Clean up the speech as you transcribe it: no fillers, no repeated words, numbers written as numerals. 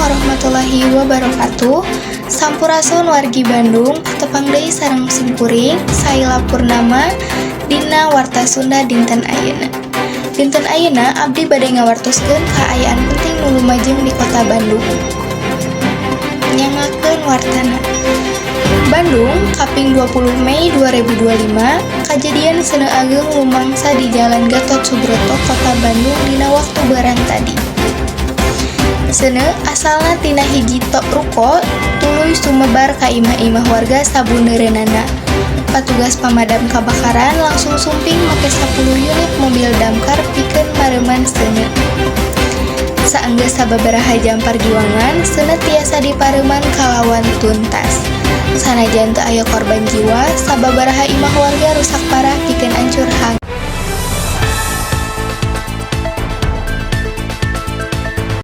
Warahmatullahi wabarakatuh. Sampurasun, wargi Bandung. Tepang deui sareng simkuring, Saila Purnama, dina Warta Sunda dinten ayeuna. Dinten ayeuna abdi bade ngawartoskeun kaayaan penting nu lumajeng di Kota Bandung. Nyanggakeun wartana. Bandung, kaping 20 Mei 2025, kajadian seuneu ageng lumangsa di Jalan Gatot Subroto, Kota Bandung, dina waktu beurang tadi. Seuneu asalna tina hiji tok ruko tuluy sumebar ka imah-imah warga sabuneureunana. Patugas pamadam kabakaran langsung sumping make 10 unit mobil damkar pikeun mareuman seuneu. Saenggeus sababaraha jam parjuangan, seuneu tiasa dipareuman kalawan tuntas. Sanajan teu aya korban jiwa, sababaraha imah warga rusak parah pikeun ancur hangus.